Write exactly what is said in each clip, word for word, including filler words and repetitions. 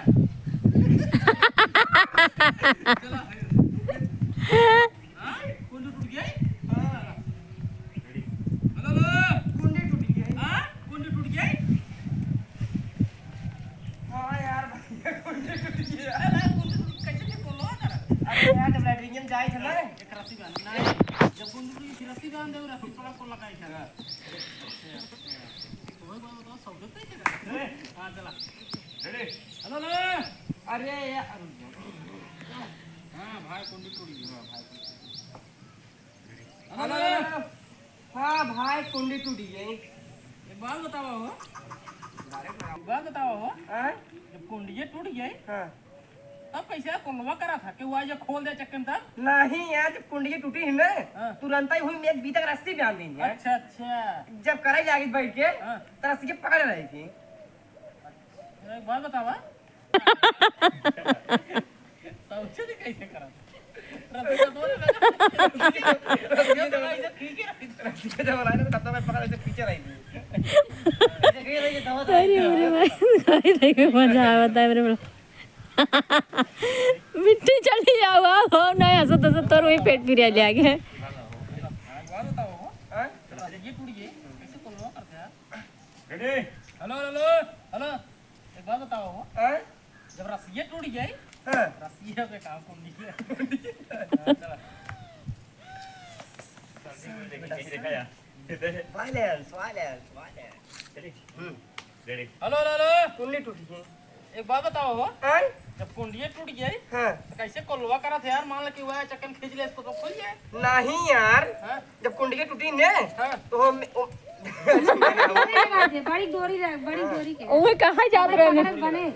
हाँ? कुंडी टूट गई? हाँ। हेलो, हेलो। कुंडी टूट गई। हाँ? कुंडी टूट गई? हाँ यार, भैया, कुंडी टूट गई यार। अरे यार, कुंडी टूट, कैसे के बोलो कर? अरे यार, जब लैट्रिन में जाए थे ना। एक रस्सी बांध, नहीं, जब कुंडी टूट गई, फिर रस्सी बांध दे, रस्सी थोड़ा खोल लगाई था। वही बात बताओ, सौ रुपये के ना? हाँ, चला। रेडी? हेलो, हेलो। अरे यार, हाँ भाई, कुंडी टूट गई। हाँ भाई, कुंडी टूट गई। हेलो, हेलो। हाँ भाई, कुंडी टूट गई। एक बात बतावा हो। एक बात बतावा हो। हाँ? जब कुंडिये टूट गई, हाँ। तब कैसे कोलवा करा था? केहू आए जो खोल दे चक्के में तब? नहीं यार, जब कुंडिये टूटी ही ना, हाँ। तुरंत ही हुई में एक बीता के रस्सी बांध दी है। अच्छा, अच्छा। जब करे लागी बैठ के, हाँ। तो रस्सी के पकड़ रही थी। एक बात बतावा। समझे नहीं कैसे करा? रस्सी तो बोले लगा। रस्सी तो ऐसे खींचे रही। रस्सी के जब लाए ना, तब तो मैं पकड़ ऐसे खींचे रही थी। ऐसे खींचे रही, दबा दबा अरे के। मेरे भाई, भाई, देख, मजा आवता है मेरे भाई। मिट्टी चली जाओ, आओ, आओ, नहीं हंसो तो तोर वही पेट पिरिया ले आगे। हाँ? ये टूट गई, कैसे खोलवा करते हैं? रेडी? हेलो, हेलो, हेलो। एक बात बताओ हो। हाँ? जब रस्सिया टूट गई, हाँ। रस्सिया पे काम कौन नहीं किया? हाँ, चला। देखा यार। Violence, violence, violence। चलिए। हम्म। रेडी। हेलो, हेलो, हेलो। कुंडी टूट गई। एक बात बताओ हो। हाँ? जब कुंडिये टूट गई, हाँ। तो कैसे कोलवा करा था यार? मान लो कि वह चक्कन खींच ले, इसको तो खुल जाए। नहीं यार। हाँ? जब कुंडिये टूटी ने, हाँ। तो हम, ओ, बड़ी डोरी रह, बड़ी डोरी के। ओए, कहाँ जात रहे? पकड़त बने।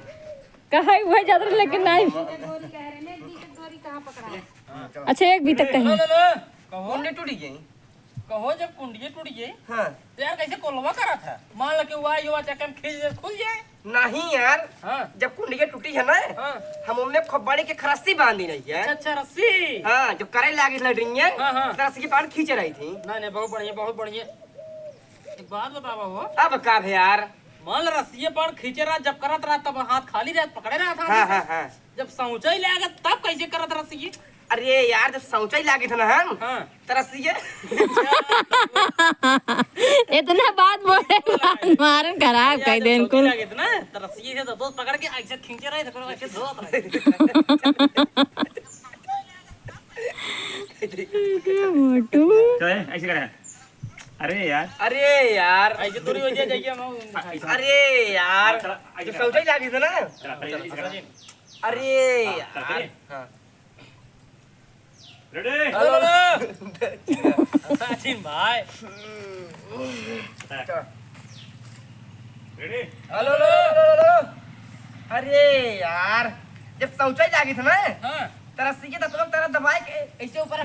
कहाँ हुआ जात रहे, लेकिन नहीं। डोरी कह रहे ने, बीच डोरी कहाँ पकड़ा? अच्छा, एक बीतक कहीं। हेलो, हेलो, कहो। कुंडी टूटी गई। कहो, जब कुंडिये टूट गई, हाँ। तो यार, कैसे कोलवा करा था? मान लो कि वह युवा चक्कन खींच ले, खुल जाए। नहीं यार, हाँ। जब कुंडिये टूटी है ना, हाँ। हम ओमे खूब बड़ी के खरस्सी बांधी नहीं है। अच्छा, अच्छा, रस्सी। हाँ, जब करे लागी लैट्रिन है, हाँ, हाँ। तो रस्सी के पान खींचे रही थी। नहीं, नहीं, बहुत बढ़िया, बहुत बढ़िया। एक बात बतावा हो। अब का भे यार? मान लो रस्सिये पान खींचे रहा, जब करत रहा, तब हाथ खाली रहा, पकड़े रहा था हाँ, हाथ से। हाँ, हाँ। जब सौंचाई लागे, तब कैसे करत रस्सी? अरे यार, जब सौंचाई लागे था ना हम, हाँ। तो रस्सिये। इतना बात बोले, मारन खराब यार, कर जब दे सौंचाई इनको। लागे था ना, तो रस्सिये से तो दोस्त पकड़ के ऐसे खींचे रहे, तो ऐसे धोत रहे। मोटू। चल, ऐसे करे। अरे यार। अरे यार। ऐसे थोड़ी हो जाए, जाइए हम। अरे यार। हाँ, चला, आगे जब चला। सौंचाई लागी था ना। चला, चला, चला, चला। अरे हाँ, यार। चला, चला। हाँ। रेडी? हेलो, हेलो। सचिन भाई। चला। रेडी? हेलो, हेलो, हेलो, हेलो। अरे यार, जब सौंचाई लागी था ना, हाँ। तो रस्सी के तो तुरंत तरह दबाए के ऐसे ऊपर।